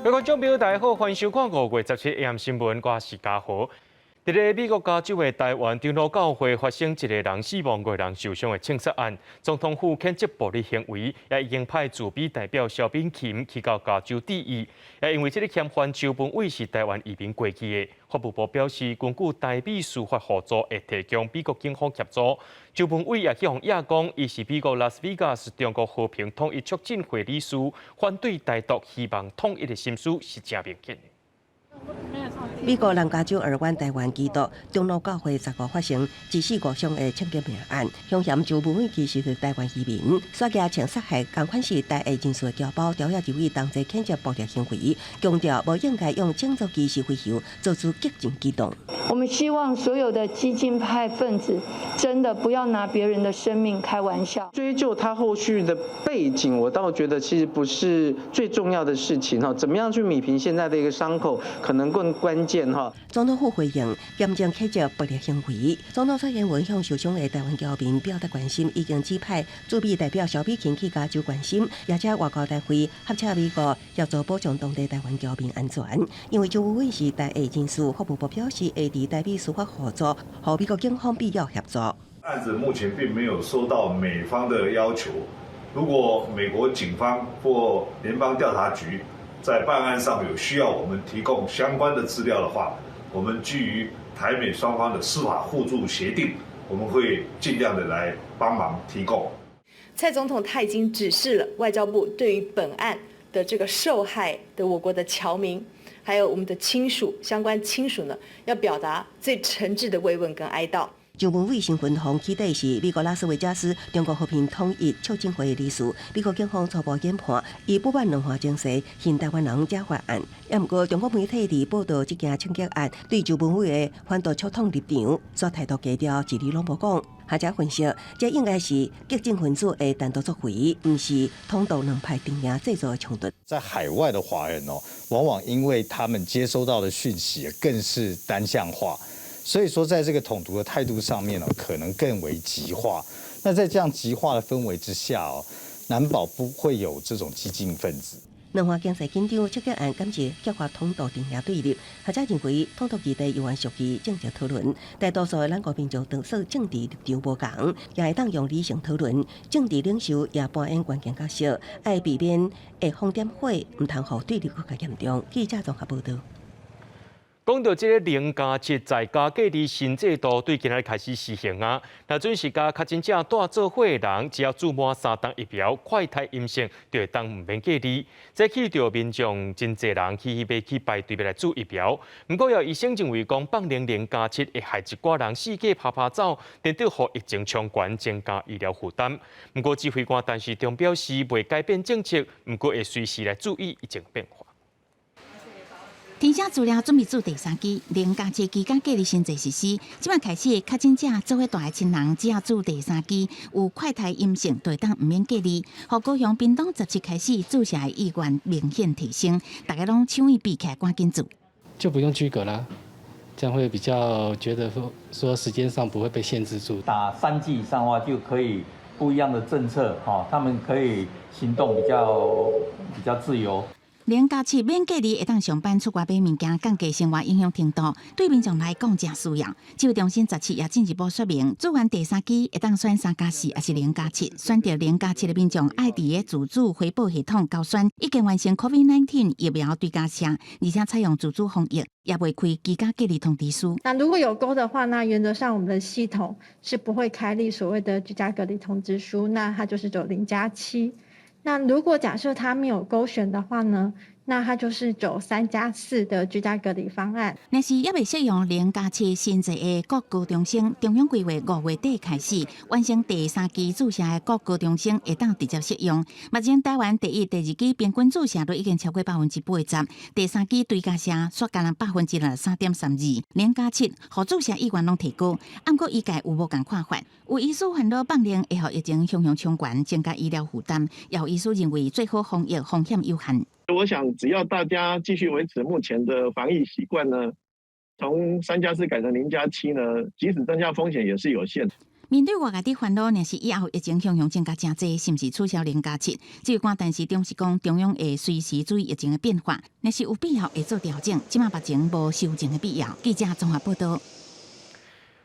各位觀眾朋友，大家好，歡迎收看5月17 AM 新聞，我是嘉豪。佇咧美國加州的台灣長老教會發生一個人死亡、五個人受傷的槍殺案，總統府譴責暴力行為，也已經派駐美代表蕭美琴去到加州致意。也因為這个嫌犯周文偉是台灣移民過去的，法務部表示，根據台美司法合作會提供美國警方協助。周文偉也去予指講，伊是美國拉斯維加斯中國和平統一促進會理事，反對台獨、希望統一的心思是誠明顯的。美國南加州爾灣台灣基督長老教會15發生一死五傷的槍擊命案，兇嫌周文偉其實是台灣移民，煞舉槍殺害仝款是台裔人士的僑胞，朝野立委同齊譴責暴力行為，強調無應該用種族歧視為由做出激進舉動。我們希望所有的激進派分子真的不要拿別人的生命開玩笑。追究他後續的背景，我倒覺得其實不是最重要的事情哈。怎麼樣去弭平現在的一個傷口，可能更關鍵。總統府回應嚴正譴責暴力行為。總統蔡英文向受傷的台灣僑民表達關心，已經指派駐美代表蕭美琴去加州關心，也請外交單位合洽美國協助保障當地台灣僑民安全。因為周文偉是台裔人士，法務部表示會佇台美司法合作，予美國警方必要協助。案子目前並沒有收到美方的要求，如果美國警方或聯邦調查局在辦案上有需要我們提供相關的資料的話，我們基於台美雙方的司法互助協定，我們會盡量的來幫忙提供。蔡總統他已經指示了外交部，對於本案的這個受害的我國的僑民，還有我們的親屬，相關親屬呢，要表達最誠摯的慰問跟哀悼。周文偉身份予起底是美國拉斯維加斯中國和平統一促進會理事，美國警方初步研判，伊不滿兩岸情勢，嫌台灣人才發案。也毋過中國媒體佇報道這件槍擊案，對周文偉的反獨促統立場，煞態度低調，一字攏無講。學者分析，這應該是激進分子的單獨作為，毋是統獨兩派陣營製造的衝突。在海外的華人哦，往往因為他們接收到的訊息更是單向化。所以說，在這個統獨的態度上面呢，可能更為極化。那在這樣極化的氛圍之下哦，難保不會有這種激進分子。兩岸經濟緊張，槍擊案敢是激發統獨陣營對立。學者認為，統獨議題猶原屬於政治討論，大多數的咱國民眾多數政治立場無仝，也會當用理性討論。政治領袖也扮演關鍵角色，愛避免會放點火，毋通予對立閣較嚴重。記者綜合報導。講到這个0+7在家隔離新制度，對今仔日開始實行啊。若準是佮確診者蹛做伙的人，只要注滿三針疫苗，快篩陰性，就會當毋免隔離。這去著民眾真濟人去欲去排隊欲來注疫苗。毋過有醫生認為講，放寬零加七會害一寡人四界趴趴走，顛倒予疫情衝懸，增加醫療負擔。毋過指揮官陳時中表示，袂改變政策，毋過會隨時來注意疫情變化。填寫資料準備注第三劑，零加七居家隔離新制實施，這擺開始確診者做伙蹛的親人，只要注第三劑有快篩陰性，就會當毋免隔離。予高雄屏東17開始注射的意願明顯提升，大家攏搶去比起來趕緊注，就不用居隔啦，這樣會比較覺得說時間上不會被限制住。打三劑以上的話，就可以不一樣的政策，哈，他們可以行動比較自由。0+7免隔離會當上班出外買物件，降低生活影響程度，對民眾來講誠需要。指揮中心17也進一步說明，注完第三劑會當選3加4，抑是零加七。選擇零加七的民眾愛佇个自主回報系統勾選，已經完成 COVID-19 疫苗追加劑，而且採用自主防疫，也袂開居家隔離通知書。那如果有勾的話，那原則上我們的系統是不會開立所謂的居家隔離通知書，那它就是走零加七。那如果假設他沒有勾選的話呢？那他就是走3加4的居家隔離方案。若是猶未適用零加七新制的國高中生，中央規劃5月底開始完成第三劑注射的國高中生會當直接適用。目前台灣第一、第二劑平均注射率已經超過80%，第三劑追加劑煞干焦63.32%，零加七予注射意願攏提高。毋過醫界有無仝看法？有醫師煩惱放寬會予疫情雄雄衝懸，增加醫療負擔。也有醫師認為最好防疫風險有限。我想，只要大家繼續維持目前的防疫習慣呢，從3加4改成0加7呢，即使增加風險也是有限。面對外界佇煩惱，若是以後疫情向向增加誠濟，是毋是取消零加七？指揮官陳時中是講，中央會隨時注意疫情的變化，若是有必要會做調整。這馬目前無修正的必要。記者綜合報道。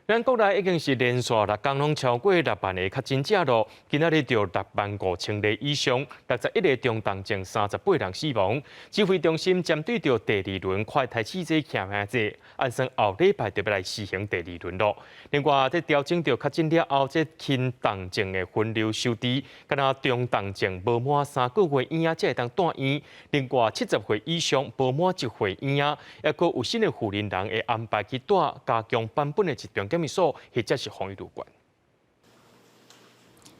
咱國內已經是連續六工攏超過6萬個確診者囉，今仔日就6萬5千例以上，61個中重症，38人死亡。指揮中心針對著第二輪快篩試劑欠遐濟，按算後禮拜就欲來施行第二輪囉。另外，這調整著確診了後，這輕重症的分流收治，敢若中重症無滿3個月嬰仔才會當蹛院。另外，70歲以上無滿1歲嬰仔，抑閣有新的負責人會安排去蹛加強版本的集中檢疫所，或者是防疫旅館。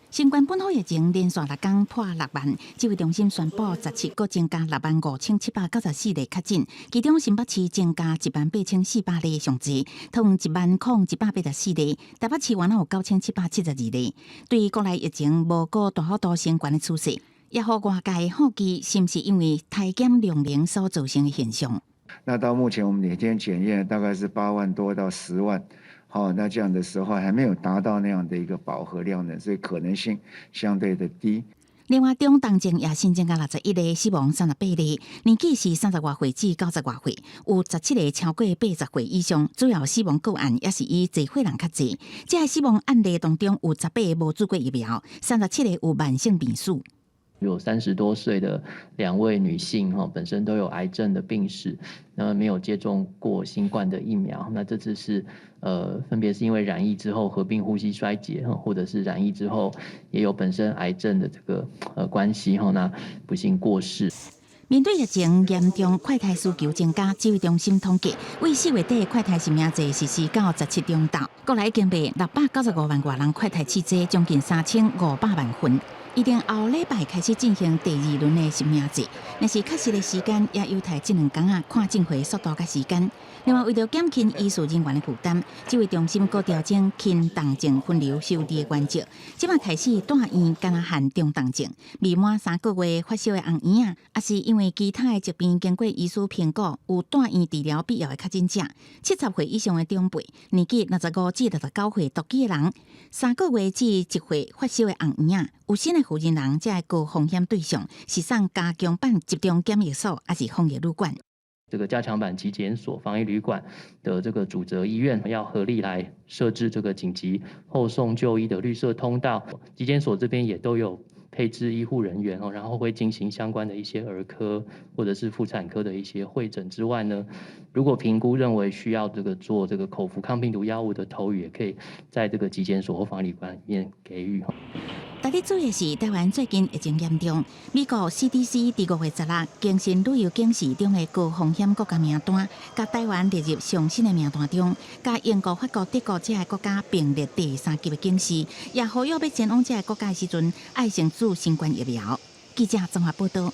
新冠本土疫情連續六工破6萬，指揮中心宣布17閣增加6萬5794例確診，其中新北市增加1萬8400例上濟，總10,184例，台北市原來有9772例。對國內疫情無閣大幅度升懸的趨勢，也予外界好奇，是毋是因為篩檢量能所造成的現象？那到目前我們每天檢驗大概是8萬多到10萬。好，那這樣的時候還沒有達到那樣的一個飽和量能，所以可能性相對的低。另外，中重症也新增加61例，死亡38例，年紀是30外歲至90外歲，有17個超過80歲以上。主要死亡個案也是以濟歲人較濟。這个死亡案例當中有18個無注過疫苗，37個有慢性病史。有30多歲的兩位女性，哈，本身都有癌症的病史，那麼沒有接種過新冠的疫苗，那這次是，分別是因為染疫之後合併呼吸衰竭，或者是染疫之後也有本身癌症的這個關係，哈，那不幸過世。面對疫情嚴重，快篩需求增加，指揮中心統計，為4月底快篩實名制實施到17中晝，國內已經賣695萬外人快篩試劑，將近3500萬份。預定後禮拜開始進行第二輪的實名制，若是確實的時間，也有待這兩工仔看進貨速度佮時間。另外，為著減輕醫事人員的負擔，指揮中心閣調整輕重症分流收治的原則，這馬開始蹛院敢若限中重症，未滿3個月發燒的紅嬰仔，抑是因為其他的疾病經過醫師評估有蹛院治療必要的確診者，70歲以上的長輩，年紀65至69歲獨居的人，3個月至1歲發燒的紅嬰仔，有新的負責人，這个高風險對象是送加強版集中檢疫所，抑是防疫旅館？這個加強版疾檢所、防疫旅館的這個主責醫院要合力來設置這個緊急後送就醫的綠色通道。疾檢所這邊也都有配置醫護人員哦，然後會進行相關的一些兒科或者是婦產科的一些會診之外呢，如果評估認為需要這個做這個口服抗病毒藥物的投予，也可以在這個疾檢所或防疫旅館裡面給予。值得注意的是，台灣最近疫情嚴重，美國 CDC 佇5月16更新旅遊警示中的高風險國家名單，共台灣列入上新的名單中，佮英國、法國、德國這个國家並列第三級的警示，也呼籲欲前往這个國家的時陣，愛先注新冠疫苗。記者綜合報道。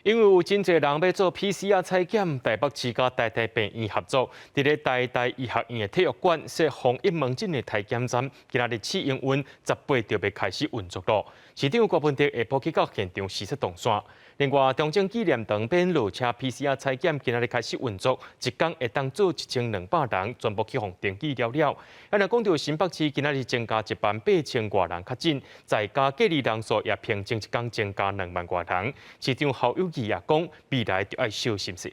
因為有真濟人欲做 PCR 採檢，台北市佮台大病院合作，佇咧台大醫學院的體育館設防疫門診的篩檢站，今仔日試營運，18就欲開始運作囉。市長郭文哲下晡去到現場視察動線。另外，中正紀念堂免落車 PCR 採檢，今仔日開始運作，一工會當做1200人，全部去予登記了了。啊，若講著新北市今仔日增加1萬8千外人確診，在家隔離人數也平均一工增加2萬外人。市長侯友宜也講，未來就愛小心細膩。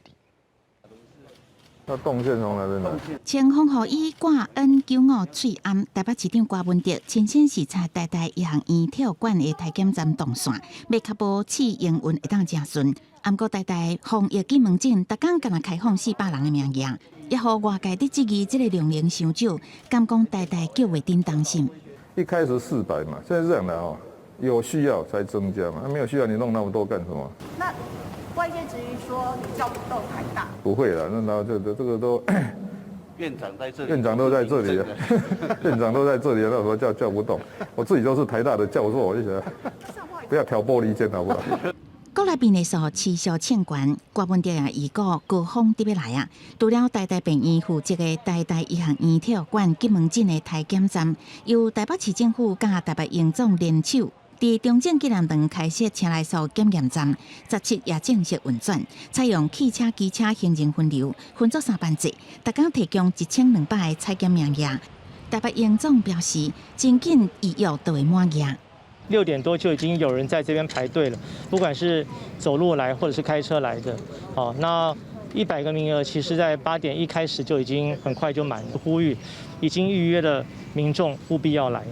那動線從哪邊來？穿防護衣掛 N95喙罨，台北市長郭文哲親身視察台大醫學院體育館的篩檢站動線，欲確保試營運會當誠順。毋過台大防疫急門診，逐工干焦開放400人的名額，也予外界佇質疑這个量能傷少，敢講台大叫袂振擔心。一開始400嘛，現在是這樣的哦，有需要才增加嘛，沒有需要你弄那麼多幹什麼？那外界質疑說你叫不動台大？不會啦，那這個都院長在這裡，院長都在這裡，院長都在這裡，那時候叫不動，我自己都是台大的教授，我就覺得不要挑撥離間，好不好？國內病例數持續衝懸，郭文哲也預告高峰佇欲來啊！除了台大病院負責的台大醫學院體育館急門診的篩檢站，由台北市政府佮台北榮總聯手，佇中正紀念堂開設車來素檢驗站，17也正式運轉，採用汽車、機車行人分流，分做三班制，逐工提供1200個採檢名額。台北榮總表示，真緊預約就會滿額。 6點多就已經有人在這邊排隊了，不管是走路來或者是開車來的。哦，那100個名額，其實在8點一開始就已經很快就滿。呼籲已經預約的民眾務必要來。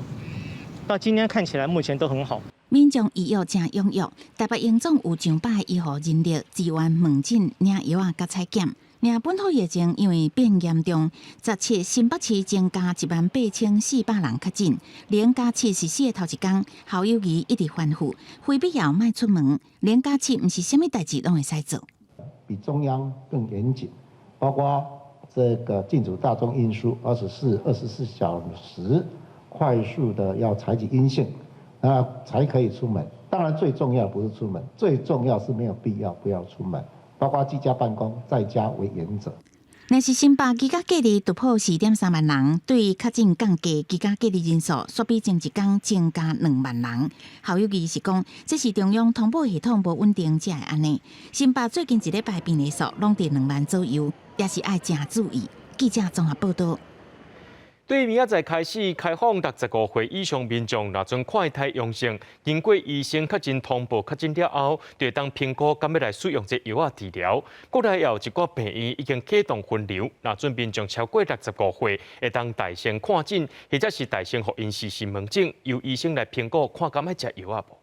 那今天看起來目前都很好。民眾預約誠踴躍，台北榮總有上百醫護人力支援門診領藥仔佮採檢。爾本土疫情因為變嚴重，17新北市增加18,400人確診。0+7實施的頭一工，侯友宜一直吩咐，非必要莫出門。零加七毋是啥物代誌攏會使做，比中央更嚴謹，包括這個禁止大眾運輸24小時快速的要採取陰性，那才可以出門。當然最重要不是出門，最重要是沒有必要不要出門。包括居家辦公，在家為原則。若是新北居家隔離突破4.3萬人，對確診降低，居家隔離人數煞比前一工增加2萬人。侯友宜是講，這是中央通報系統無穩定才會按呢。新北最近一禮拜病例數攏佇2萬左右，也是愛誠注意。記者綜合報道。對明仔載開始開放65歲以上民眾，若陣快篩陽性，經過醫生確診通報確診了後，就會當評估敢欲來使用這藥仔治療。國內也有一寡病院已經啟動分流，若準民眾超過六十五歲，會當代先看診，或者是代先予𪜶視訊門診，由醫生來評估看敢愛食藥仔無。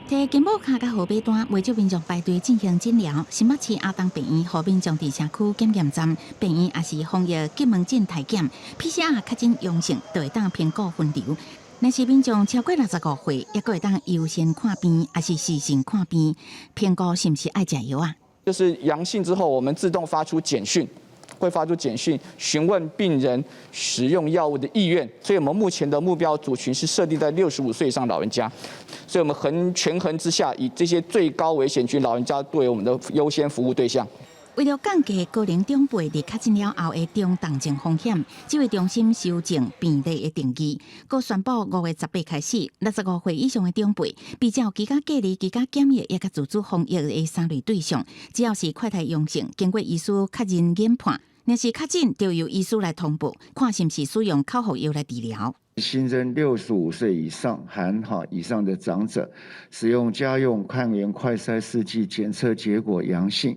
提健保卡佮號碼單，袂少民眾排隊進行診療。新北市阿東病院，予民眾佇社區檢驗站，病院也是防疫急門診篩檢，PCR 確診陽性，就會當評估分流。若是民眾超過六十五歲，猶閣會當優先看病，抑是視訊看病，評估是毋是愛食藥仔？就是陽性之後，我們自動發出簡訊。會發出簡訊詢問病人使用藥物的意願，所以我們目前的目標族群是設定在65歲以上老人家，所以我們衡權衡之下，以這些最高危險群老人家作為我們的優先服務對象。為了降低高齡長輩佇確診了後的中重症風險，指揮中心修正病例的定義，閣宣布5月18開始，65歲以上的長輩，比照居家隔離、居家檢疫，抑佮自主防疫的三類對象，只要是快篩陽性，經過醫師確認研判，若是確診，就由醫師來通報，看是毋是使用口服藥來治療。新增65歲以上含哈以上的長者，使用家用抗原快篩試劑檢測結果陽性，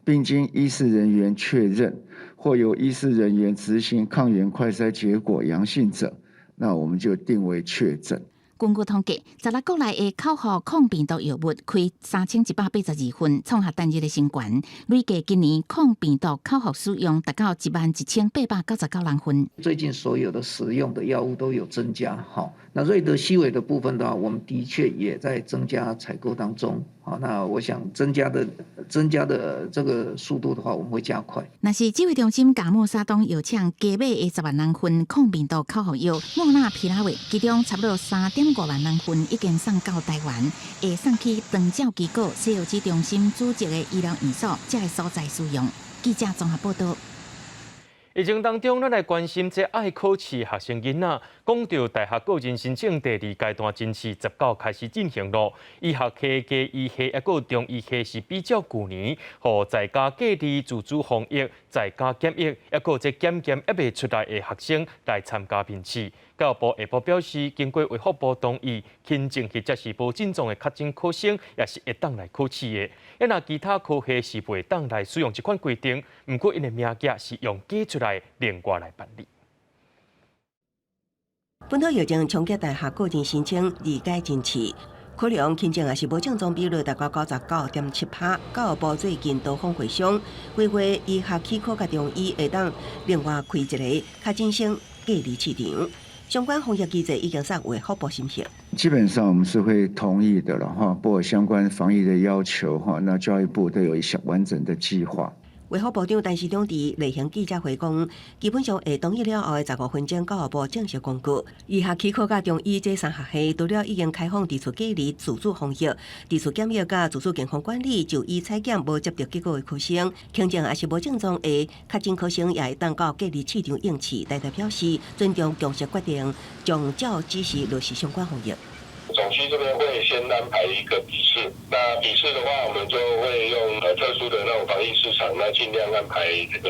並經醫事人員確認，或由醫事人員執行抗原快篩結果陽性者，那我們就定為確診。根據統計，16國內的口服抗病毒藥物開3182份，創下單日的新高。累計今年抗病毒口服使用達到11,899人份。最近所有的使用的藥物都有增加，哈。那瑞德西韋的部分的話，我們的確也在增加採購當中，好，那我想增加的這個速度的話，我們會加快。若是指揮中心共默沙東藥廠加買的10萬人份抗病毒口服藥莫納皮拉韋，其中差不多3.5萬人份已經送到台灣，會送去長照機構、西藥指中心組織的醫療院所，這个所在使用。記者綜合報道。疫情當中，咱來關心這愛考試學生囡仔。講著大學個人申請第二階段甄試19開始進行咯。醫學系、家醫系抑閣中醫系是比照舊年，予在家隔離、自主防疫、在家檢疫，抑閣這檢驗猶未出來的學生來參加面試。教育部下晡表示，經過衛福部同意，輕症或者是無症狀的確診考生，也是會當來考試的。啊，若其他科系是袂當來使用這款規定，毋過𪜶的名額是用加出來另外來辦理。本土疫情衝擊大學個人申請二階甄試，考量輕症抑是無症狀比率達到99.7%。教育部最近多方會商，規劃醫學系考佮中醫會當另外開一個確診生隔離試場。相關防疫機制已經送衛福部審核。基本上我們是會同意的了哈，不過相關防疫的要求哈，那教育部都有一些完整的計劃。衛福部長陳時中佇例行記者會講，基本上會同意了後的15分鐘，教育部正式公告，醫學系考佮中醫這三學系，除了已經開放佇厝隔離、自主防疫、佇厝檢疫佮自主健康管理、就醫採檢無接著結果的考生，輕症抑是無症狀的確診考生，也會當到隔離試場應試。台大表示尊重共識決定，將照指示落實相關防疫。總區這邊會先安排一個筆試，那筆試的話，我們就會用特殊的那種防疫試場，那盡量安排這個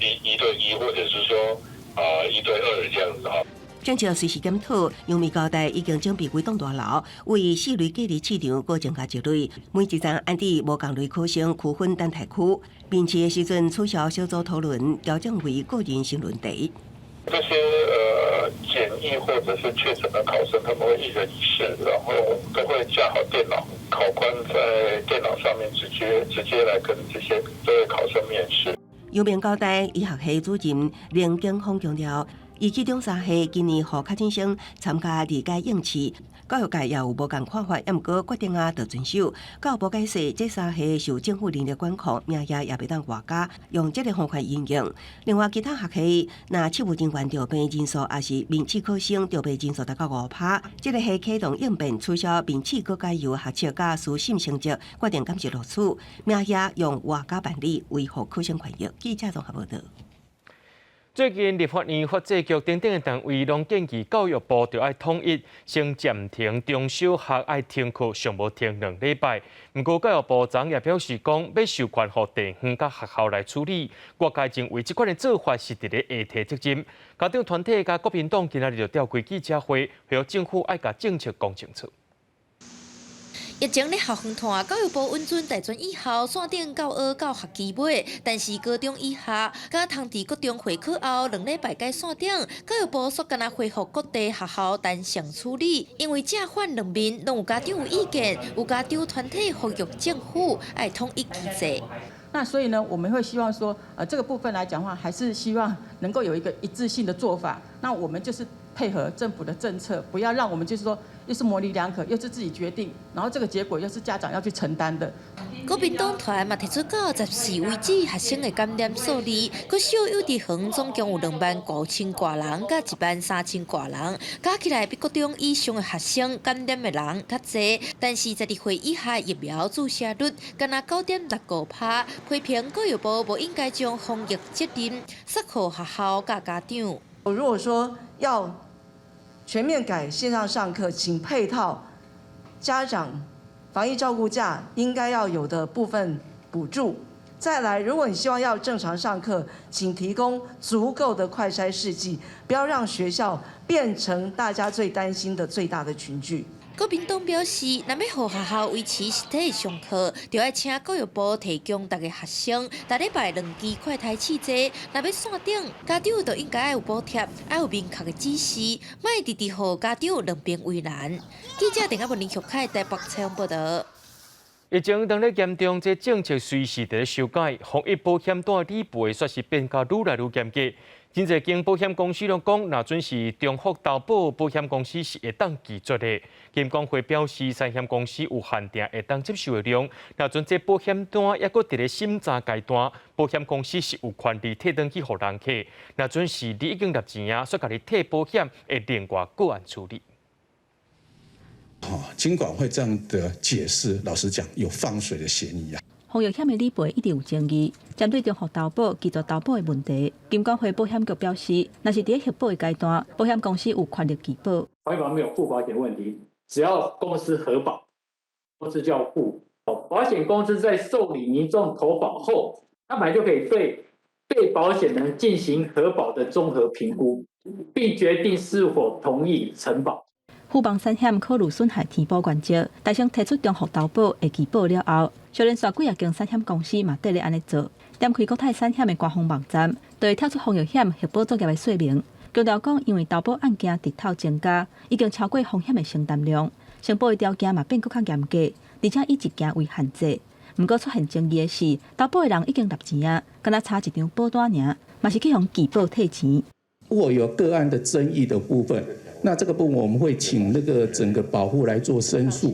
一對一，或者是說啊1對2這樣子哈。政策隨時檢討，陽明交大已經準備幾棟大樓，為四類隔離試場閣增加一類，每一層安置無仝類考生區分等待區。面試的時陣取消小組討論，調整為個人申論題。這些檢疫或者是確診的考生，他們會一人一室，然後都會架好電腦，考官在電腦上面直接來跟這位考生面試。陽明交大醫學系主任林景峰強調，伊去中三系今年予確診生參加二階應試，教育界也有無仝看法，毋過決定啊，著遵守。教育部解釋，這三系受政府人力管控，名額也袂當外加，用這个方法應用。另外，其他學系若試務人員著病人數，抑是面試考生著病人數達到5%，這个系啟動應變取消面試，閣改由學測佮書審成績決定敢是錄取，名額用外加辦理，維護考生權益。記者綜合報導。最近立法院、法制局等等的單位，攏建議教育部著愛統一，先暫停中小學愛停課，上無停2禮拜。毋過教育部長也表示講，欲授權予地方佮學校來處理。外界認為這款的做法是佇咧下推責任。家長團體佮國民黨今仔日就召開記者會，呼籲政府愛共政策講清楚。疫情咧校園拖，教育部允准大專以後線頂教學到學期尾，但是高中以下，佮通佇國中會考後2禮拜改線頂，教育部煞干焦回覆各地學校彈性處理，因為正反兩面攏有家長有意見，有家長團體呼籲政府愛統一機制。那所以呢，我們會希望說，這個部分來講話，還是希望能夠有一個一致性的做法。那我們就是配合政府的政策，不要讓我們就是說，又是模棱兩可，又是自己決定，然後這個結果又是家長要去承擔的。國民黨團嘛提出到14為止學生的感染數字，國小幼稚園總共有2萬5千外人，佮1萬3千外人，加起來比國中以上的學生感染的人較濟。但是12歲以下疫苗注射率干焦9.65%，批評教育部無應該將防疫責任卸予學校佮家長。如果說要全面改線上上課，請配套家長防疫照顧假應該要有的部分補助。再來，如果你希望要正常上課，請提供足夠的快篩試劑，不要讓學校變成大家最擔心的最大的群聚。國民黨表示，若欲予學校維持實體上課，就愛請教育部提供逐个學生逐禮拜兩支快篩試劑。若欲線頂，家長就應該愛有補貼，愛有明確的指示，莫直直予家長兩邊為難。記者鄧阿文林玉凱台北採訪報導。疫情當咧嚴重，這政策隨時佇咧修改，防疫保險單理賠煞是變甲愈來愈嚴格。真濟間保險公司攏講，若準是重複投保，保險公司是會當拒絕的。金管會表示，產險公司有限定會當接受的量，若準這保險單猶閣佇咧審查階段，保險公司是有權利退轉去予人客。若準是你已經納錢啊，煞共你退保險，會另外個案處理。金管會這樣的解釋，老實講有放水的嫌疑啊。防疫險的理賠一直有爭議，針對重複投保、拒絕投保的問題，金管會保險局表示，若是佇咧核保的階段，保險公司有權力拒保。保險沒有附保險問題，只要公司核保，公司就要付。保險公司在受理民眾投保後，他本來就可以對被保險人進行核保的綜合評估，並決定是否同意承保。富邦產險考慮損害填補原則，大聲提出重複投保會拒保了後，小連續幾仔間產險公司嘛綴咧按呢做。點開國泰產險的官方網站，就會跳出防疫險核保作業的說明，強調講因為投保案件日頭增加，已經超過風險的承擔量，承保的條件嘛變閣較嚴格，而且以一件為限制。毋過出現爭議的是，投保的人已經納錢啊，敢若差一張保單爾，嘛是去予拒保退錢。如果有個案的爭議的部分，那這個部分我們會請那個整個保戶來做申訴，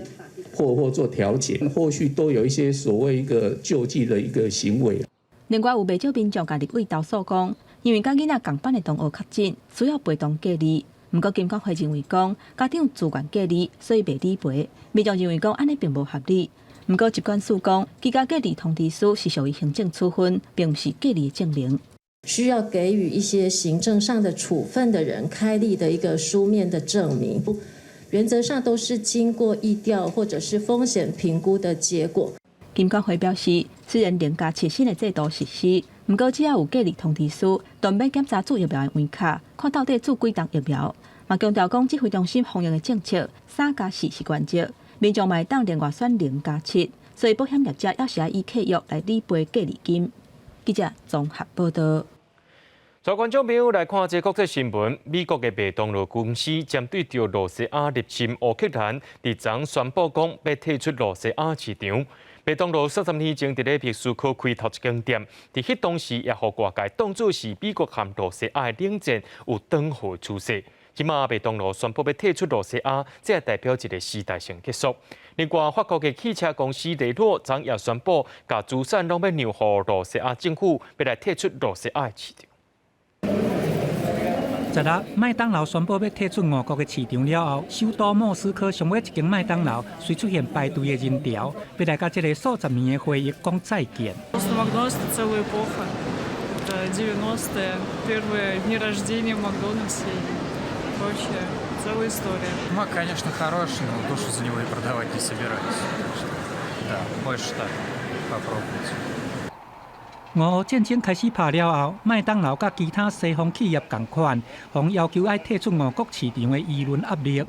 或做調解，後續都有一些所謂一個救濟的一個行為。另外有袂少民眾共立委投訴講，因為佮囡仔仝班的同學確診，需要陪同隔離。毋過金管會認為講，家長自願隔離，所以袂理賠。民眾認為講按呢並無合理。毋過疾管署講，居家隔離通知書是屬於行政處分，並毋是隔離的證明。需要給予一些行政上的處分的人開立的一個書面的證明，原則上都是經過疫調或者是風險評估的結果。金管會表示，雖然零加七新的制度實施，毋過只要有隔離通知書，就毋免檢查注疫苗的關卡，看到底注幾針疫苗。嘛強調講，指揮中心防疫的政策3加4是原則，民眾嘛會當另外選零加七，所以保險業者猶是愛以契約來理賠隔離金。記者綜合報道。在觀眾朋友來看這國際新聞，美國的麥當勞公司針對著羅西亞入侵烏克蘭，佇昨宣布講欲退出羅西亞市場。麥當勞30年前佇咧莫斯科開頭一間店，佇彼當時也予外界當作是美國和羅西亞的冷戰有轉好趨勢。這馬麥當勞宣布欲退出羅西亞，這代表一個時代性結束。另外，法國的汽車公司雷諾昨也宣布，共資產攏欲讓予羅西亞政府，欲來退出羅西亞的市場。十六，麥當勞宣布欲退出俄國的市場了後，首都莫斯科上尾一間麥當勞隨出現排隊的人潮，欲來佮這个數十年的回憶講再見。 Макдональдс это целая эпоха. Это 90-е, первые дни рождения в Макдональдсе и прочее. Целая история. Мак, конечно, хороший, но душу за него и продавать не собираюсь. Так что, да, больше так попробовать. 俄烏戰爭開始拍了後，麥當勞佮其他西方企業仝款，予要求愛退出俄國市場的輿論壓力。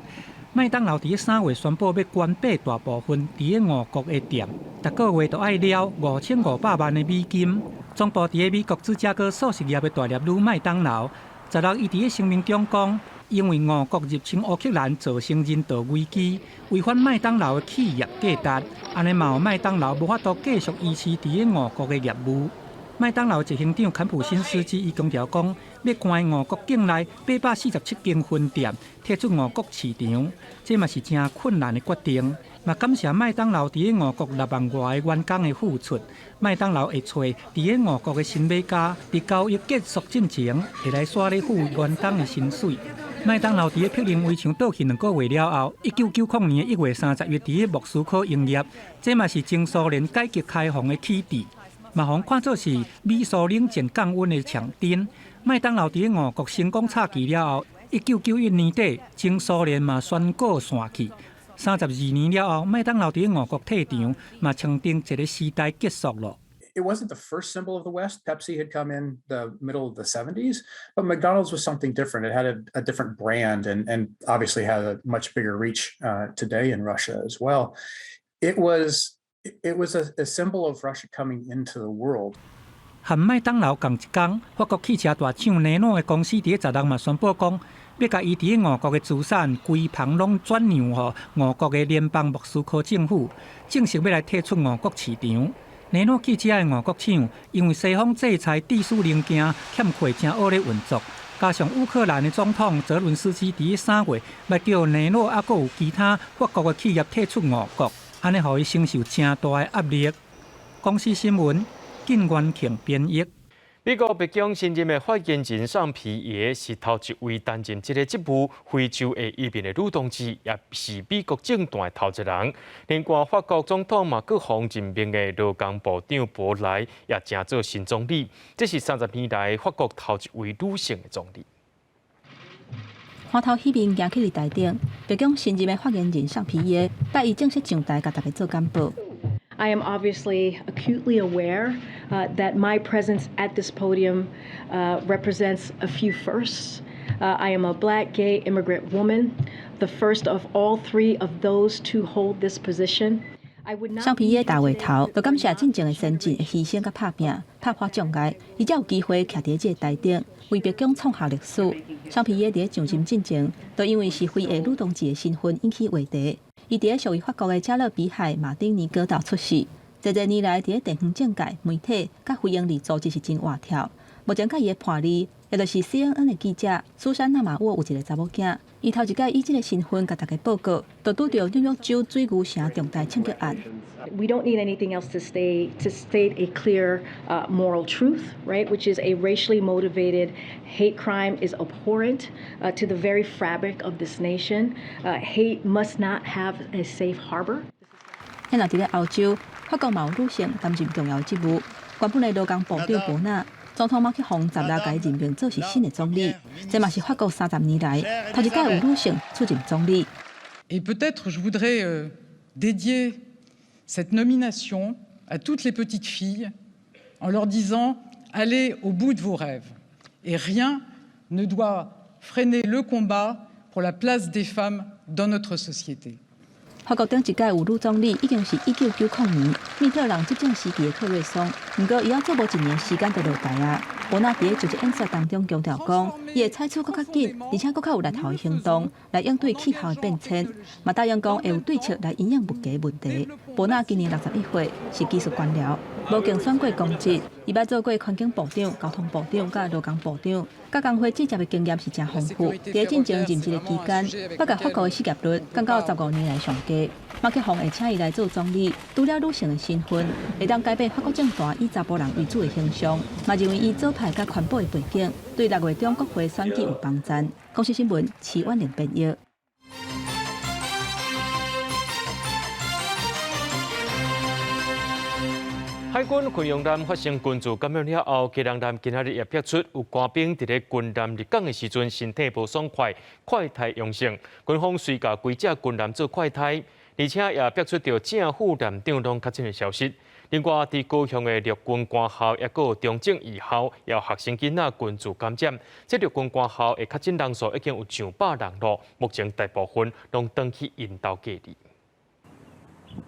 麥當勞佇咧3月宣布欲關閉大部分佇咧俄國的店，逐個月都愛了5500萬的美金。總部佇咧美國芝加哥素食業的大粒女麥當勞，十六伊佇咧聲明中講，因為俄國入侵烏克蘭造成人道危機，違反麥當勞的企業價值，按呢嘛予麥當勞無法度繼續維持佇咧俄國的業務。麥當勞執行長坎普辛斯基伊強調講，欲關俄國境內847間分店退出俄國市場，這嘛是誠困難的決定。嘛感謝麥當勞佇咧俄國6萬外个員工的付出。麥當勞會揣佇咧俄國的新買家，佇交易結束進前，會來煞咧付員工的薪水。麥當勞佇咧柏林圍牆倒去2個月了後，1990年1月30日佇咧莫斯科營業，這嘛是前蘇聯改革開放的起點。嘛，予人看做是美蘇冷戰降溫的長燈。麥當勞佇咧俄國成功插旗了後，1991年底，前蘇聯嘛宣告散去。32年了後，麥當勞佇咧俄國退場，嘛象徵一個時代結束了。 It wasn't the first symbol of the West. Pepsi had come in the middle of the 70s, but McDonald's was something different. It had a different brand and obviously had a much bigger reach today in Russia as well. It was a symbol of Russia coming into the world. 和麥當勞仝一工，法國汽車大廠雷諾的公司佇咧十六嘛宣布講，欲共伊佇咧俄國的資產規房攏轉讓予俄國的聯邦莫斯科政府，正式欲來退出俄國市場。雷諾汽車的俄國廠因為西方制裁致使零件欠缺誠惡咧運作，加上烏克蘭的總統澤倫斯基佇咧3月欲叫雷諾猶閣有其他法國的企業退出俄國，按呢予伊承受誠大的壓力。公視新聞，靳元慶編譯。美國白宮新任的發言人尚皮耶是頭一位擔任這個職務非洲裔移民的女同志，也是美國政壇的頭一人。另外，法國總統馬克宏任命的勞工部長博萊也成做新總理，這是30年來法國頭一位女性的總理。歡頭喜面行去台頂，白宮新任的發言人尚皮耶拜一正式上台，共大家做簡報。 I am obviously acutely aware that my presence at this podium represents a few firsts. I am a black, gay, immigrant woman, the first of all three of those to hold this position. 尚皮耶大話頭，就感謝進前的先進的犧牲佮拍拚，拍破障礙，伊才有機會徛佇這個台頂，為白宮創下歷史。尚皮耶佇上任進前，就因為是非裔女同志的身份引起話題。伊佇咧屬於法國的加勒比海馬丁尼哥島出世，濟濟年來佇咧地方政界、媒體佮非營利組織是真活跳。目前佮伊的伴侶，也就是 CNN 的記者蘇珊娜馬沃有一個查某囝。伊頭一擺以這個身份共大家報告，就拄著紐約州水牛城重大槍擊案。 We don't need anything else to state a clear moral truth, right? Which is a racially motivated hate crime is abhorrent to the very fabric of this nation. Hate must not have a safe harbor. 現在佇咧歐洲，法國嘛有女性擔任重要職務。原本的勞工部長博納，總統馬克宏十六共伊任命做是新的總理，這嘛是法國30年來頭一擺有女性出任總理。 Et peut-être je voudrais dédier cette nomination à toutes les petites filles en leur disant: allez au bout de vos rêves et rien ne doit freiner le combat pour la place des femmes dans notre société。法國頂一屆有女總理已經是1990年密特朗執政時期的克瑞松，毋過伊猶做無一年時間就落台啊。博納佇就職演說當中強調講，伊會採取閣較緊，而且閣較有力頭的行動來應對氣候的變遷，嘛答應講會有對策來因應物價問題。博納今年61歲，是技術官僚，無競選過公職，伊捌做過環境部長、交通部長、佮勞工部長，佮工會職責的經驗是誠豐富。佇進前任職的期間，捌共法國的失業率降到15年來上低。馬克宏會請伊來做總理，除了女性的身份，會當改變法國政壇以查埔人為主的形象，嘛認為伊左派佮環保的背景，對6月中國會選舉有幫助。公視新聞，徐婉玲編譯。海軍巡洋艦發生群聚感染了後，基隆艦今仔日也爆出有官兵佇咧軍艦入港的時陣身體無爽快，快篩陽性，軍方隨共規隻軍艦做快篩，而且也爆出著正副艦長攏確診的消息。另外，佇高雄的陸軍官校，抑閣有中正預校，也有學生囡仔群聚感染。這陸軍官校的確診人數已經有上百人囉，目前大部分攏轉去𪜶兜隔離。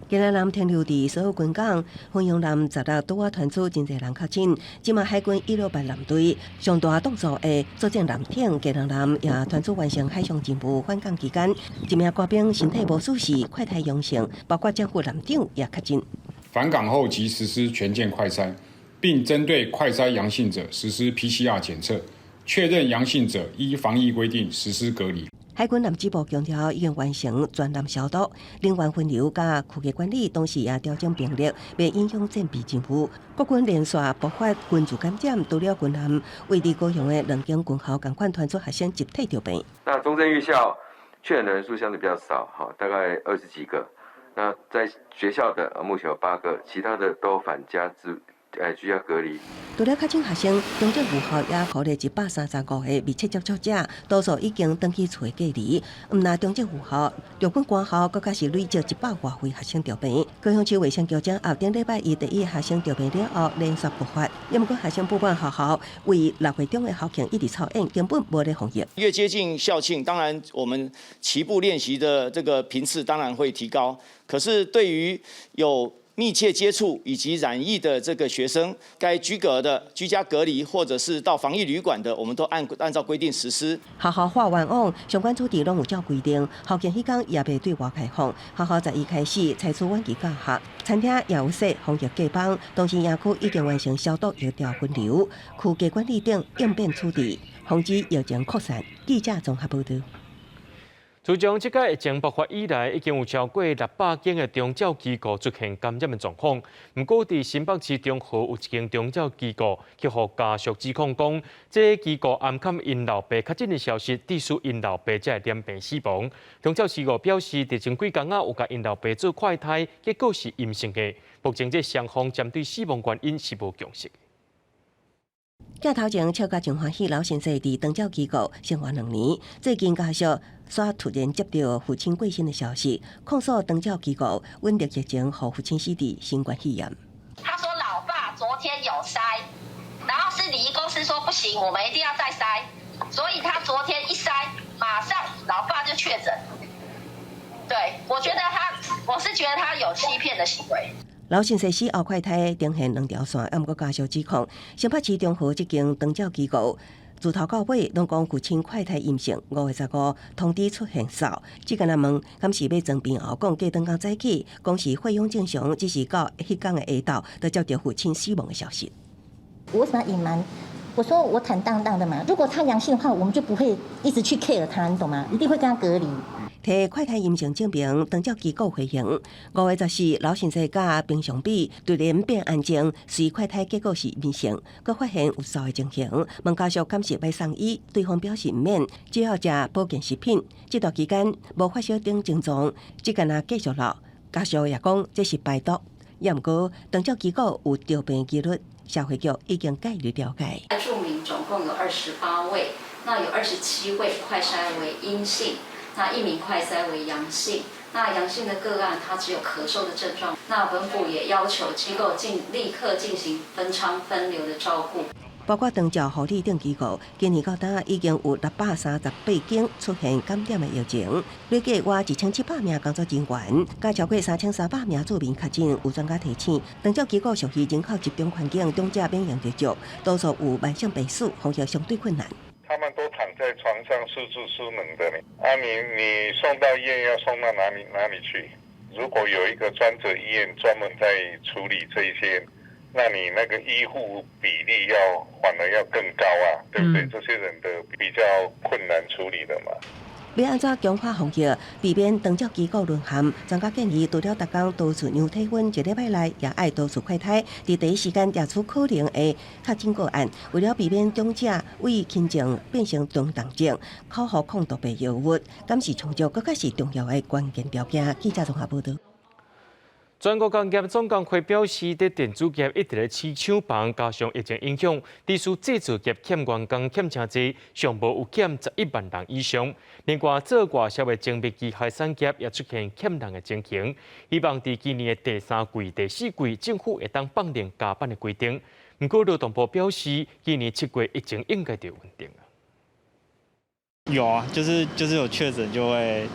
基隆艦停留佇所有軍港，巡洋艦十六拄仔傳出真濟人確診，這馬海軍168艦隊上大動作的作戰艦艇基隆艦也傳出完成海上任務返港期間，一名官兵身體無舒適，快篩陽性，包括正副艦長也確診。返港後即實施全艦快篩，並針對快篩陽性者實施 PCR 檢測，確認陽性者依防疫規定實施隔離。海軍南支部強調，已經完成全艦消毒、人員分流佮區隔管理，同時也調整兵力，袂影響戰備任務。國軍連續爆發群聚感染，除了軍艦，位佇高雄的兩間軍校仝款傳出學生集體著病。那中正預校確診人數相對比較少，大概20幾個。那在學校的目前有8個，其他的都返家自居家隔離。除了確診學生，中正預校也予咧135個密切接觸者，多數已經轉去厝隔離。毋但中正預校、陸軍官校，閣較是累積100外位學生著病。高雄市衛生局長後頂禮拜一第一學生著病了後，連續爆發。猶毋過學生不滿學校為6月中的校慶一直操演，根本無咧防疫。越接近校慶，當然我們齊步練習的這個頻次當然會提高。可是對於有密切接觸以及染疫的這個學生，該居隔的居家隔離，或者是到防疫旅館的，我們都按照規定實施。學校化完網，相關組織攏有照規定，校慶彼工也袂對外開放。學校11開始採取遠距教學，餐廳也有設防疫隔板，同時營區已經完成消毒、疫調分流、區隔管理等應變處置，防止疫情擴散。記者綜合報導。自從這個疫情爆發以來，已經有超過600間的長照機構出現感染的狀況。毋過，佇新北市中和有一間長照機構，去予家屬指控講，這個機構掩藏𪜶老爸確診的消息，致使𪜶老爸才會染病死亡。長照機構表示，佇前幾工仔有共𪜶老爸做快篩，結果是陰性的。目前這雙方針對死亡原因是無共識。鏡頭前笑甲真歡喜，老先生佇長照機構生活2年，最近家屬煞突然接到父親過身的消息，控訴長照機構隱匿疫情，予父親死佇新冠肺炎。他說：老爸昨天有篩，然後是禮儀公司說不行，我們一定要再篩，所以他昨天一篩，馬上老爸就確診。對，我覺得他，我是覺得他有欺騙的行為。老先生死後快篩呈現兩條線，猶毋過家屬指控新北市中和這間長照機構自頭到尾攏講父親快篩陰性，5月15通知出現數，只敢若問，敢是欲裝病後講過當工早起，講是血氧正常，只是到彼工的下晝，就接到父親死亡的消息。我為什麼要隱瞞？我說我坦蕩蕩的嘛，如果他陽性的話，我們就不會一直去 care 他，你懂嗎？一定會跟他隔離。提快篩陰性證明，長照機構回應。5月14，老先生佮平常比突然變安靜，隨快篩結果是陰性，閣發現有嗽的情形，問家屬敢是欲送醫，對方表示毋免，只要食保健食品。這段期間無發燒等症狀，只干焦繼續落。家屬也講這是排毒，猶毋過長照機構有著病記錄，社會局已經介入了解。住民總共有28位，那有27位快篩為陰性。那一名快篩為陽性，那陽性的個案，他只有咳嗽的症狀。那本府也要求機構立刻進行分艙分流的照顧。包括長照護理等機構，今年到今已經有638間出現感染的疫情，累計逾1700名工作人員，佮超過3300名住民確診。有專家提醒，長照機構屬於人口集中環境，長者免疫力弱，多數有慢性病史，防疫相對困難。他們都躺在床上，四肢失能的呢。啊你，你送到醫院要送到哪裡哪裡去？如果有一個專責醫院專門在處理這些，那你那個醫護比例要反而要更高啊，對不對？這些人的比較困難處理的嘛。欲按怎強化防疫，避免長照機構淪陷？專家建議，除了逐工多次量體溫，一禮拜內也愛多次快篩，佇第一時間查出可能的確診個案。為了避免長者為輕症變成中重症，口服抗毒病藥物監視充足，閣較是重要的關鍵條件。記者綜合報導。全國工業總工會表示，佇電子業一直咧起搶房，加上疫情影響，致使製造業欠員工欠誠濟，上無有欠11萬人以上。另外，做外銷的精密機械產業也出現欠人的情形。希望佇今年的第三季、第四季，政府會當放寬加班的規定。毋過勞動部表示，今年7月疫情應該就穩定。有啊，就是有確診就會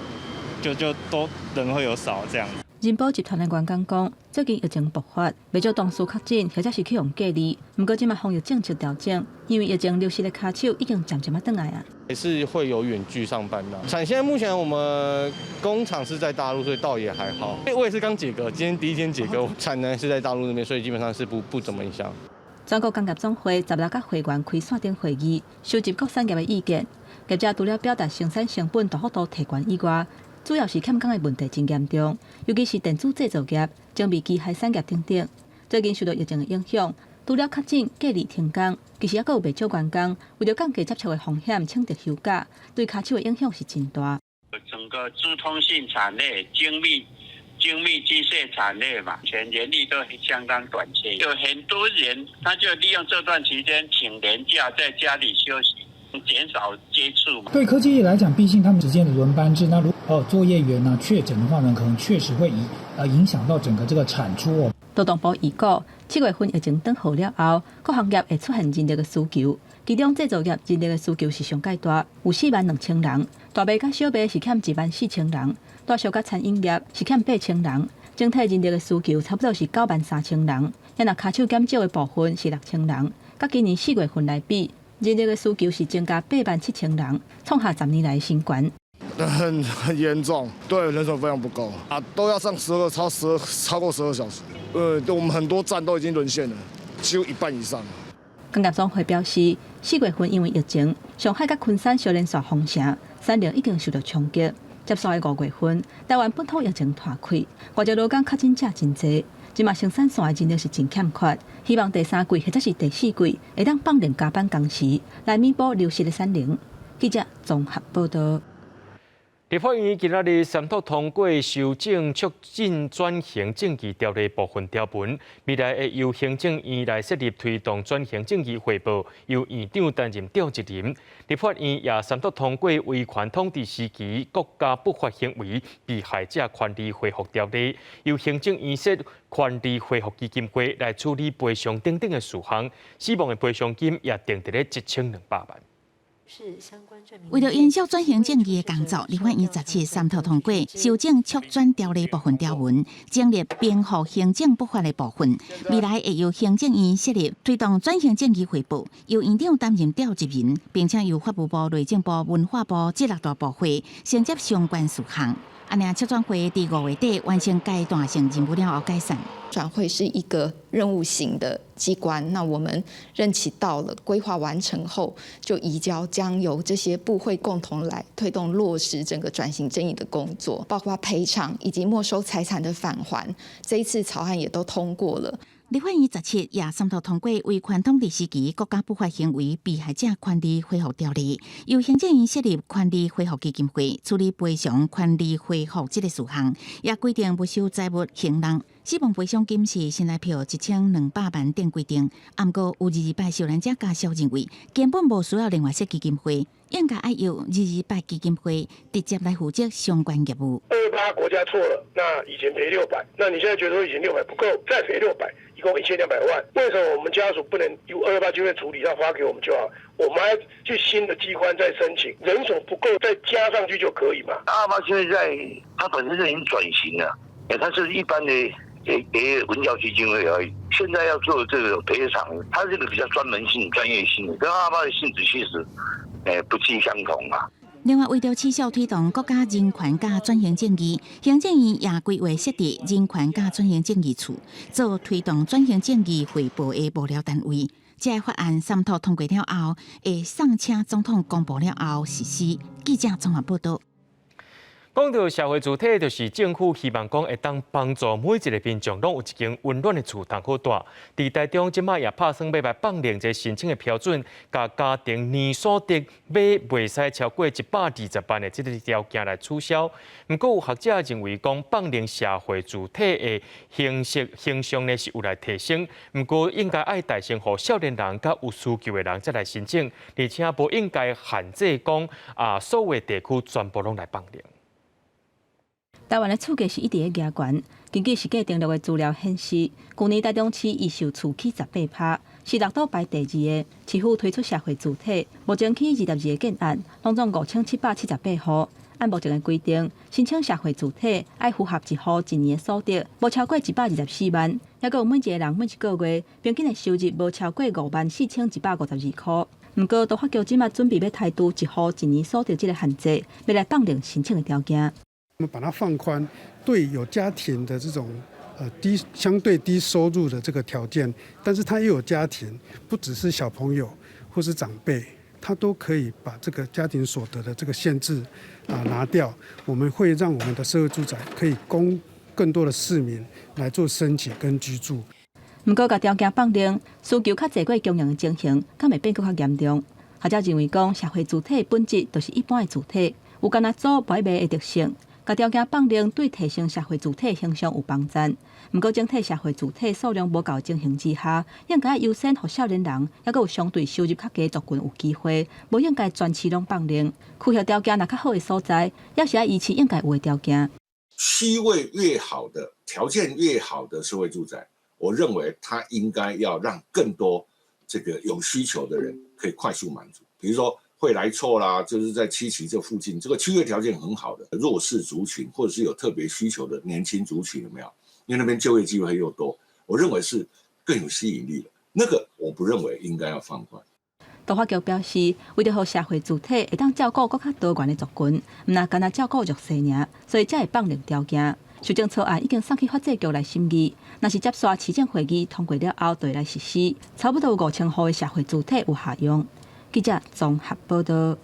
就都人會有少這樣。仁寶集團的員工講，最近疫情爆發，袂少同事確診，或者是去予隔離。毋過這馬防疫政策調整，因為疫情流失的跤手已經漸漸仔轉來啊。也是會有遠距上班的。產線目前我們工廠是在大陸，所以倒也還好。我也是剛解隔，今天第一天解隔，產能是在大陸那邊，所以基本上是不怎麼影響。全國工業總會16佮會員開線頂會議，收集各產業的意見。業者除了表達生產成本大幅度提懸以外，主要是欠工的問題真嚴重，尤其是電子製造業、精密機械產業等等。最近受到疫情的影響，除了確診、隔離停工，其實猶閣有袂少員工為著降低接觸的風險，請得休假，對跤手的影響是真大。整個資通訊產業、精密機械產業嘛，全人力都相當短缺，有很多人他就利用這段期間請年假，在家裡休息。減少接觸嘛。對科技業來講，畢竟他們之間的輪班制，那如果作業員呢確診的話呢，可能確實會影響到整個這個產出哦。勞動部預估，7月份疫情轉好了後，各行業會出現人力的需求，其中製造業人力的需求是上蓋大，有4萬2千人；大賣佮小賣是欠1萬4千人；大小佮餐飲業是欠8000人。整體人力的需求差不多是9萬3千人。若跤手減少的部分是6000人，佮今年4月份來比，人力的需求是增加8萬7千人，創下10年來新高。很嚴重，對，人手非常不夠啊，都要上十二超十二超過12小時。我們很多站都已經淪陷了，幾乎一半以上。工業總會表示，4月份因為疫情，上海佮昆山小連續封城，產能已經受到衝擊。接下來5月份，台灣本土疫情拖開，外籍勞工確診者真濟，這馬生產線的人力是真欠缺，希望第三季或者是第四季會當放寬加班工時，來彌補流失的產能。記者綜合報導。立法院今仔日三讀通過修正促進轉型正義條例部分條文，未來會由行政院來設立推動轉型正義會報，由院長擔任召集人。立法院也三讀通過威權統治時期國家不法行為被害者權利恢復條例，由行政院設權利恢復基金會來處理賠償等等的事項，死亡的賠償金也定佇咧1200萬。為著延續轉型正義的工作，立法院17三讀通過修正促轉條例部分條文，增列平復行政不法的部分。未來會由行政院設立推動轉型正義會報，由院長擔任召集人，並且由法務部、內政部、文化部這六大部會承接相關事項。按呢，促轉會佇5月底完成階段性任務了後解散。轉會是一個任務型的機關，那我們任期到了，規劃完成後就移交，將由這些部會共同來推動落實整個轉型正義的工作，包括賠償以及沒收財產的返還。這一次草案也都通過了。立法院17也三讀通過威權統治時期國家不法行為被害者權利恢復條例，由行政院設立權利恢復基金會處理賠償權利恢復這個事項，也規定沒收財物刑攏。死亡賠償金是新台票1200萬等規定。毋過有22擺受難者家屬認為根本無需要另外設基金會，應該愛由228基金會直接來負責相關業務。 228國家錯了，那以前賠六百，那你現在覺得說以前六百不夠，再賠六百，一共1200萬。為什麼我們家屬不能由二二八基金會處理，他發給我們就好？我們還去新的機關再申請，人手不夠再加上去就可以嘛？二二八現在它本身就已經轉型了，它是一般的給文教基金會而已。現在要做這個賠償，它這個比較專門性、專業性的，跟二二八的性質其實不盡相同啊。另外，為著持續推動國家人權佮轉型正義，行政院也規劃設立人權佮轉型正義處，做推動轉型正義匯報的幕僚單位。這個法案三讀通過了後，會送請總統公布了後實施。記者綜合報道。講到社會住宅，就是政府希望講會當幫助每一個民眾攏有一間溫暖的厝通好蹛。佇台中這擺也拍算欲來放寬這申請的標準，共家庭年所得欲袂使超過120萬的這个條件來取消。毋過有學者認為講放寬社會住宅的形式形象呢是有來提升，毋過應該愛代先予少年人佮有需求的人才來申請，而且無應該限制講啊所有地區全部攏來放寬。台灣的厝價是一直咧加懸，根據市價登錄的資料顯示，舊年台中市預售厝起18%，是六都排第二个。市府推出社會住宅，目前起22个建案，攏總5778戶。按目前的規定，申請社會住宅愛符合一戶一年的所得無超過124萬，抑閣有每一個人每一個月平均的收入無超過54,152箍。毋過，都發局這馬準備欲汰除一戶一年所得這个限制，欲來放寬申請的條件。我們把它放寬，對有家庭的這種低相對低收入的這個條件，但是他又有家庭，不只是小朋友或是長輩，他都可以把這個家庭所得的這個限制啊拿掉。我們會讓我們的社會住宅可以供更多的市民來做申請跟居住。毋過，共條件放寬，需求較濟過供應的情形，敢會變閣較嚴重？學者認為講，社會住宅本質就是一般的住宅，有干焦租無愛賣的特性。共條件放寬對提升社會住宅形象有幫助，毋過整體社會住宅數量無夠情形之下，應該優先予少年人，抑閣有相對收入較低族群有機會，無應該全市攏放寬。區域條件若較好的所在，也是愛維持應該有的條件。區位越好的，條件越好的社會住宅，我認為它應該要讓更多這個有需求的人可以快速滿足，比如說，會來錯啦，就是在七期這附近，這個區位條件很好的弱勢族群，或者是有特別需求的年輕族群，有沒有？因為那邊就業機會又多，我認為是更有吸引力的。那個我不認為應該要放寬。都發局表示，為著予社會住宅會當照顧閣較多元的族群，毋但干焦照顧弱勢爾，所以才會放寬條件。修正草案已經送去法制局來審議，若是接續市政會議通過了後，就會來實施。差不多有5000戶的社會住宅有效用。記者綜合報道。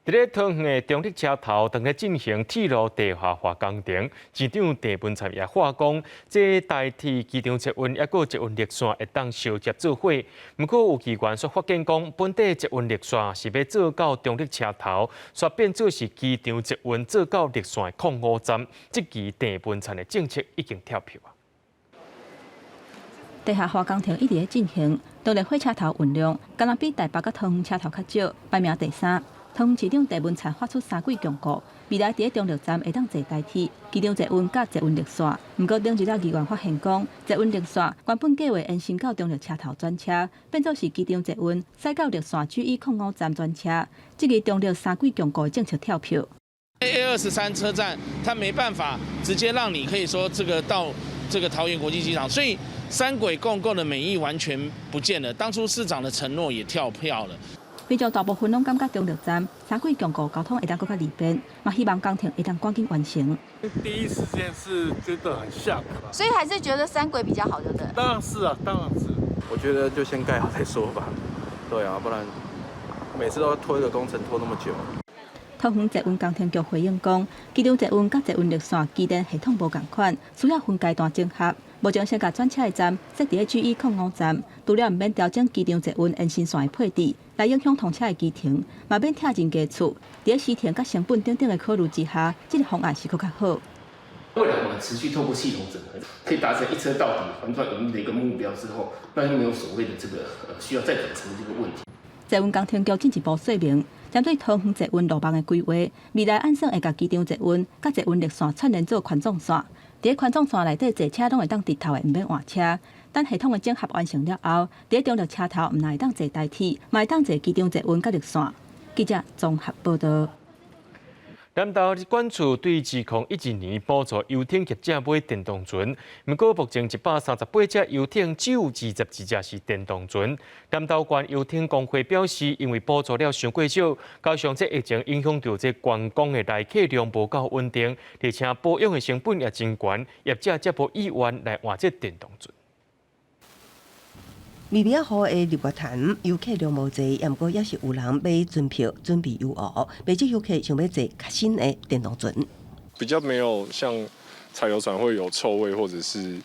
佇咧桃園的中壢車頭，當咧進行鐵路地下化工程，市長鄭文燦也話講，這台鐵機場捷運抑閣捷運綠線會當相接做伙。毋過有議員煞發現講，本底捷運綠線是欲做到中壢車頭，煞變做是機場捷運做到綠線的05站，這期鄭文燦的政策已經跳票啊！地下化工程一直咧進行，動力火車頭運量，敢若比台北佮桃園車頭較少，排名第三。桃園市長鄭文燦發出三軌共告，未來佇咧中壢站會當坐台鐵、機場捷運佮捷運綠線。毋過頂日議員發現講，捷運綠線原本計畫延伸到中壢車頭轉車，變做是機場捷運駛到綠線 GE05站轉車，這个中壢三軌共告的政策跳票。 A23車站，它沒辦法直接讓你可以說這個到這個桃園國際機場，所以三軌共構的美意完全不見了。當初市長的承諾也跳票了。民眾大部分攏感覺中壢站三軌共構交通會當閣較利便，嘛希望工程會當趕緊完成。第一時間是覺得很嚇，所以還是覺得三軌比較好，對不對？當然是啊，當然是。我覺得就先蓋好再說吧。對啊，不然每次都拖一個工程拖那麼久。桃園捷運工程局回應講，機場捷運佮捷運綠線機電系統無仝款，需要分階段整合。目前先共轉車的站設佇咧 GE05站，除了毋免調整機場捷運延伸線的配置，來影響通車的機程，嘛免拆人家厝。佇咧時程佮成本等等的考慮之下，這个方案是閣較好。未來我們持續透過系統整合，可以達成一車到底、環狀營運的一個目標之後，那就沒有所謂的這個需要再轉乘的這個問題。捷運工程局進一步說明，針對桃園捷運路網的規劃，未來按算會共機場捷運佮捷運綠線串聯做環狀線。佇咧環狀線內底坐車攏會當直頭的，毋免換車。等系統的整合完成了後，佇咧中壢車頭毋但會當坐台鐵，嘛會當坐機場捷運佮綠線。記者綜合報導。南投疾管處對2012年補助遊艇業者買電動船，毋過目前138隻遊艇只有22隻是電動船。南投縣遊艇公會表示，因為補助了傷過少，加上這疫情影響著這觀光的來客量無夠穩定，而且保養的成本也真懸，業者才無意願來換這電動船。微微仔雨的日月潭遊客量無濟，毋過也是有人買船票準備遊湖。袂少遊客想欲坐較新的電動船。比較沒有像柴油船會有臭味，或者是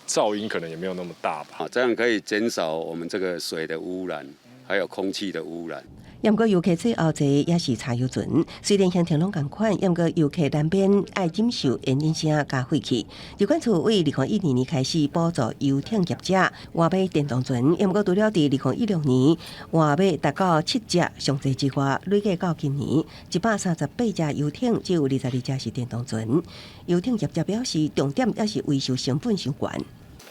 噪音，可能也沒有那麼大吧。這樣可以減少我們這個水的污染，還有空氣的污染。毋過遊客最後坐也是柴油船，雖然行程攏仝款，毋過遊客難免愛忍受引擎聲佮廢氣。疾管處對2012年開始補助遊艇業者換買電動船，毋過除了佇2016年換買達到七隻上濟之外，累計到今年138隻遊艇，只有22隻是電動船。遊艇業者表示，重點也是維修成本傷懸。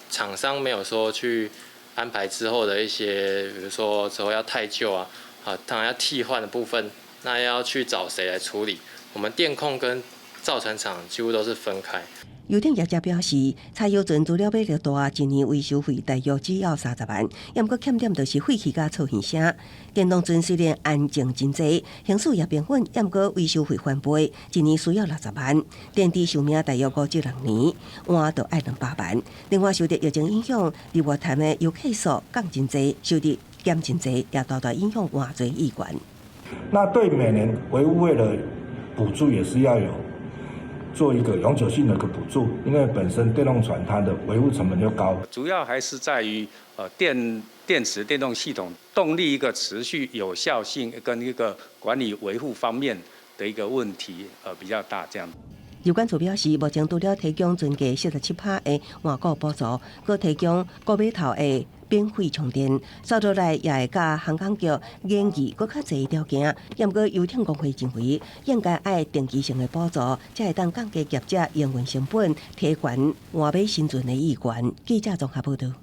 廠商沒有說去安排之後的一些，比如說之後要汰舊啊。啊，當然要替換的部分，那要去找誰來處理？我們電控跟造船廠幾乎都是分開。遊艇業者表示，柴油船除了馬力大，一年維修費大約只要30萬，毋過欠點就是廢氣佮噪音聲。電動船雖然安靜真濟，行駛也平穩，毋過維修費翻倍，一年需要60萬。電池壽命大約5至6年，換就愛200萬。另外，受著疫情影響，日月潭的遊客數降真濟，收入減真濟，也大大影響換船意願。那對每年維護費的補助也是要有做一個永久性的一個補助，因為本身電動船它的維護成本就高。主要還是在於電池電動系統動力一個持續有效性跟一個管理維護方面的一個問題比較大，這樣。疾管處表示，目前除了提供船價47%的換股補助，閣提供高碼頭的免費充電，接落來也會佮航港局研議閣較濟條件。毋過遊艇公會認為，應該愛定期性的補助，才會當降低業者營運成本，提懸換買新船的意願。記者綜合報導。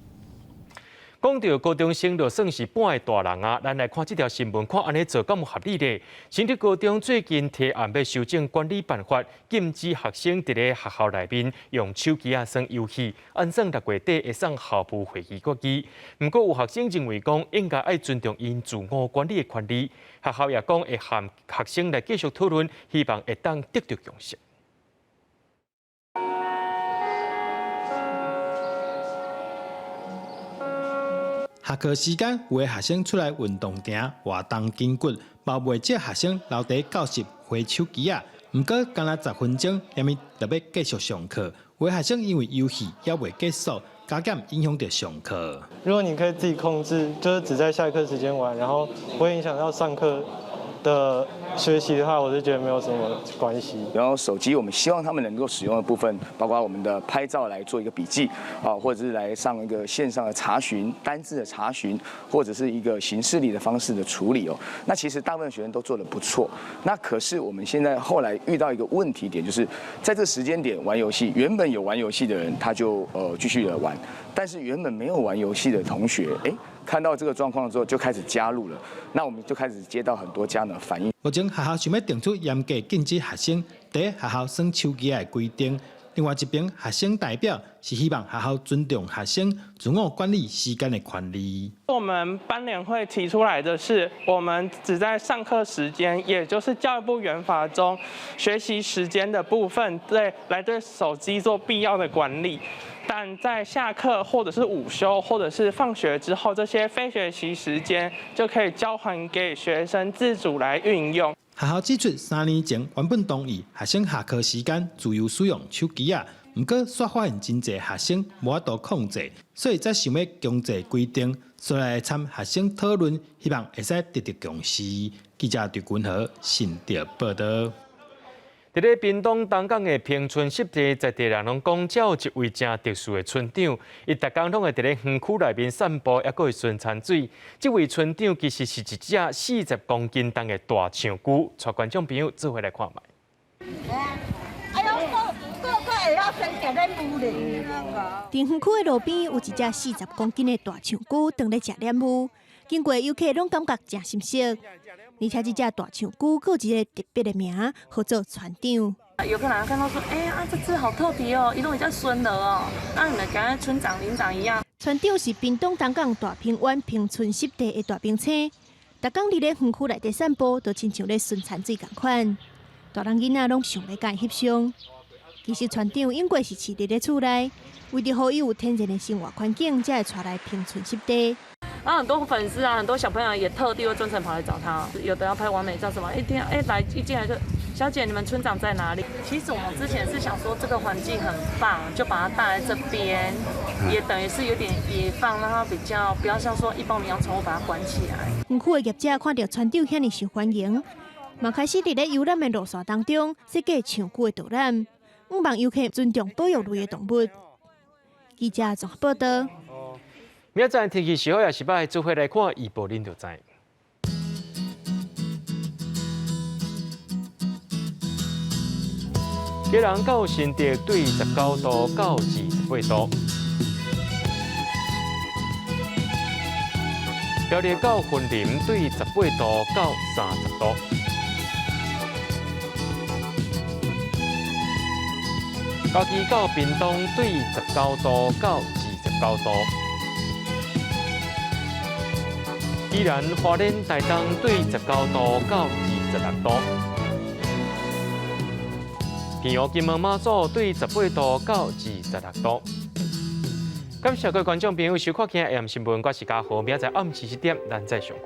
講著高中生就算是半個大人啊，咱來看這條新聞，看按呢做敢有合理咧？新竹高中最近提案欲修正管理辦法，禁止學生佇咧學校內面用手機仔耍遊戲，按算6月底會送校部會議決議。毋過有學生認為講應該愛尊重𪜶自我管理的權利，學校也講會和學生來繼續討論，希望會當得著共識。下課時間，有的學生出來運動場活動筋骨，嘛袂少學生留佇教室滑手機仔。毋過，干焦10分鐘，連咪就欲繼續上課。有的學生因為遊戲猶未結束，加減影響著上課。如果你可以自己控制，就是只在下課時間玩，然後不會影響到上課的學習的話，我就覺得沒有什麼關係。然後手機，我們希望他們能夠使用的部分，包括我們的拍照來做一個筆記啊，或者是來上一個線上的查詢、單字的查詢，或者是一個行事曆的方式的處理哦。那其實大部分學生都做得不錯。那可是我們現在後來遇到一個問題點，就是在這時間點玩遊戲，原本有玩遊戲的人他就繼續的玩，但是原本沒有玩遊戲的同學，看到這個狀況之後就開始加入了，那我們就開始接到很多家長反映。目前學校想欲定出嚴格禁止學生佇學校耍手機的規定。另外一邊，學生代表是希望學校尊重學生自我管理時間的權利。我們班聯會提出來的是，我們只在上課時間，也就是教育部原法中學習時間的部分，來對手機做必要的管理。但在下課或者是午休或者是放學之後，這些非學習時間就可以交還給學生自主來運用。學校指出，3年前原本同意學生下課時間自由使用手機仔，毋過煞發現真濟學生無法度控制，所以才想欲強制規定，所以來參學生討論，希望會使得著共識。記者陳君和新竹報導。佇咧屏東東港的平村濕地，在地人攏講，這有一位誠特殊的村長，伊逐工攏會佇咧園區內面散步，猶閣會巡田水。這位村長其實是一隻40公斤重的大象龜，帶觀眾朋友做伙來看覓。哎喲，閣閣會曉生食咧霧咧。佇園區的路邊有一隻40公斤的大象龜，當咧食蓮霧，經過遊客攏感覺誠心適。而且這隻大象龜閣有一个特別的名，號做村長。遊客來看到說：“欸，啊，這隻好特別哦，伊攏會遮巡邏哦，啊，你們敢若村長、里長一樣。” 村長是屏東東港大平灣平村濕地的大明星，逐工佇咧園區內底散步，就親像咧巡田水仝款。大人囡仔攏想欲共伊翕相。其實村長永過是飼佇咧厝內，為著予伊有天然的生活環境，才會帶來平村濕地。啊，很多粉絲啊，很多小朋友也特地會專程跑來找他，有的要拍網美照什麼，一聽欸來一進來就，小姐你們村長在哪裡？其實我們之前是想說這個環境很棒，就把它帶來這邊，也等於是有點野放，讓它比較不要像說一般我們養寵物把它關起來。園區的業者看著村長遐爾受歡迎，嘛開始佇咧遊覽的路線當中設計象龜的導覽，向望遊客尊重保育類的動物。記者綜合報導。明仔載天氣是好抑是䆀，做伙來看預報，恁就知。基隆到新竹對19度到28度，苗栗到雲林對18度到30度，嘉義到屏東對19度到29度。宜蘭花蓮台東對19度到26度，澎湖金門馬祖對18度到26度。感謝各位觀眾朋友收看今日 AM 新聞，我是嘉豪，明仔載暗時7點，咱再相會。